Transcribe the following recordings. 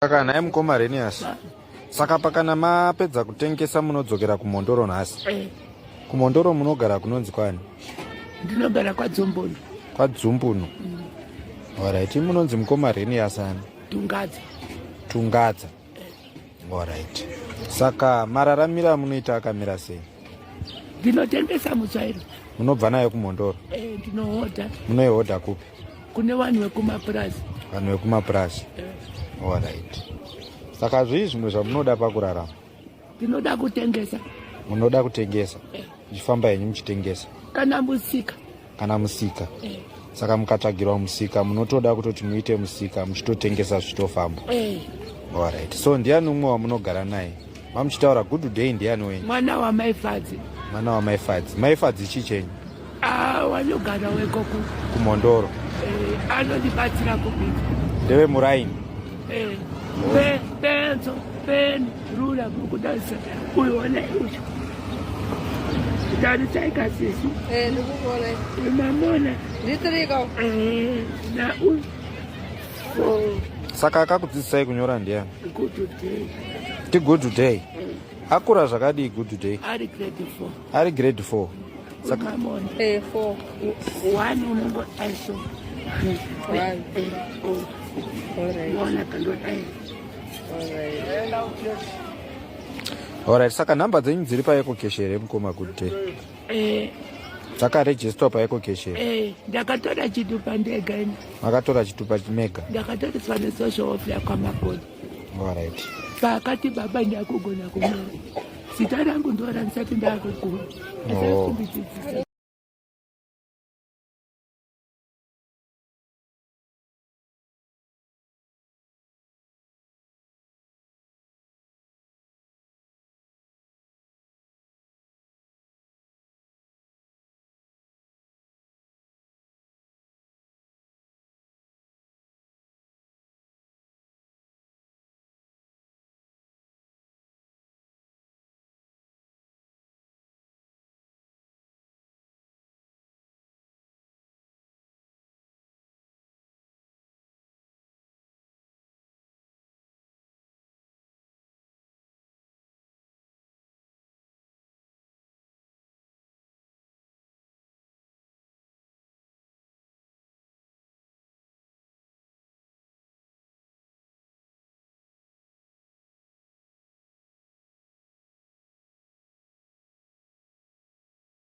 Saka nhai mukoma Renias, saka pakana mapedza kutengesa munodzokera kuMhondoro nhasi? Eh. KuMhondoro munogara kunonzi kwani? Ndinogara kwaDzumbunu. KwaDzumbunu. Alright, munonzi mukoma Renias ani? Tungadza. Tungadza. Alright. Saka mararamiro amunoita akamira sei? Ndinotengesa mutsvairo. Munobva nayo kuMhondoro? Eh, ndinohodha. Munoihodha kupi? Kune vanhu vekumapurazi. Vanhu vekumapurazi. Eh. Alright. Saka zvii zvimwe zvamunoda pakurarama? Ndinoda kutengesa. Munoda kutengesa? Eh. Muchifamba henyu muchitengesa? Kana musika. Kana musika. Eh. Saka mukatsvagirwa musika munotoda kutoti muite musika muchitotengesa zvichitofamba. Eh. Alright. So ndiani umwe wamunogara naye? Mamuchitaura good day ndiani wenyu? Mwana waMaifadzi. Mwana waMaifadzi. Maifadzi chii chenyu? Ah, wanogara wekoko. KuMhondoro. Eh, anondibatsira kubika. Ndeve muraini. Eh. Pe, penso, pen, rula kukudanisa. Uyu ona uyu. Tarisai kasisi. Eh, ndikukuona. Mamona. Nditiriko. Eh, na uyu. Four. Saka akakudzidzisai kunyora ndiani? Good day. Ti good day. Akura zvakadii good day? Ari grade 4. Ari grade 4. Saka Mamona. Eh, 4. One unongo aiso. One. Eh, oh. Alright. Ona kandodai. Alright. Alright, saka nhamba dzenyu dziri paEcoCash here mukoma good day? Eh, Dzakaregisterwa paEcoCash here? eh, ndakatora chitupa ndega ini. Makatora chitupa mega. Ndakatoriswa nesocial welfare kwaMakoni. Alright. Pakati baba ndakugona kunyora. Zita rangu ndora ndisati ndakugona. Oh. Asakundidzidzisa.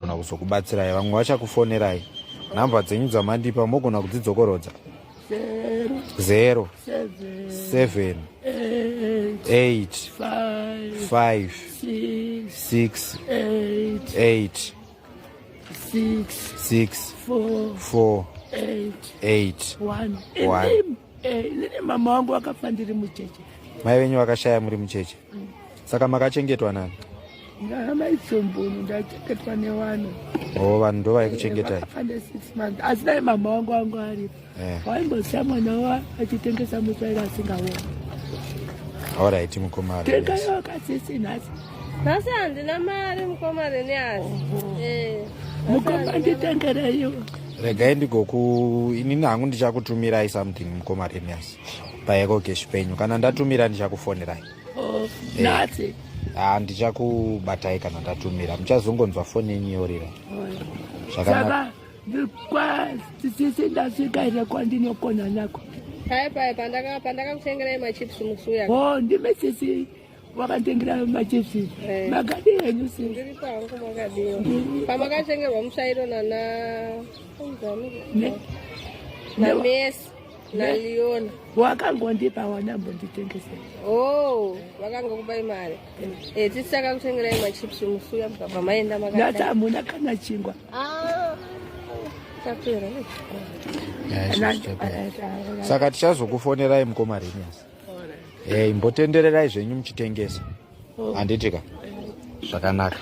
Gona kuzokubatsirai vamwe vachakufonerai nhamba dzenyu dzamandipa mogona kudzidzokorodza 0 0 7 7 8 8 5 5 6 6 8 8 6 6 4 4 8 8 1. One. Inini eh, mama wangu wakafa ndiri mucheche. Mai venyu vakashaya muri mucheche. Saka makachengetwa nani? Ndamaitsomboni ndachengetwa nevanhu. Oh, vanhu ndo vaikuchengetai. Vakafa ne 6 months. Asi dai mama wangu wangu aripo. Eh. Waimbosiya mwana wa achitengesa mutsvairo asingaoni. Alright, mukoma. Tenga Renias. yakasisi nhasi. Nhasi handina mari mukoma Renias. Eh. Mukoma nditengereiwo. Regai ndigoku inini hangu ndichakutumirai something mukoma Renias. PaEcoCash penyu kana ndatumira ndichakufonerai. Oh, nhasi. Ah, ndichakubatai kana ndatumira. Muchazongonzwa foni yenyu yorira. Zvakanaka. Saka kwasisi ndasvika here kwandinokona nako. Pai pai pandaka pandakakutengerai machips musi uya. Oh, ndime sisi wakanditengera machips. Eh. Makadii henyu sisi? Ndiri pangu makadiwa. Pamakatengerwa mutsvairo nana Ne- na Messi na Leona. Wakangondipa wanambonditengesera. Oh, vakangokupai mari. Eh, tisi takakutengerai machips musi uya mukabva maenda Nhasi makadai. hamuna kana chingwa. Ah. Tapera. Yeah, izvo zvichapera. Saka tichazokufonerai mukoma Renias. Eh, imbotendererai zvenyu muchitengesa. Handiti ka? Zvakanaka.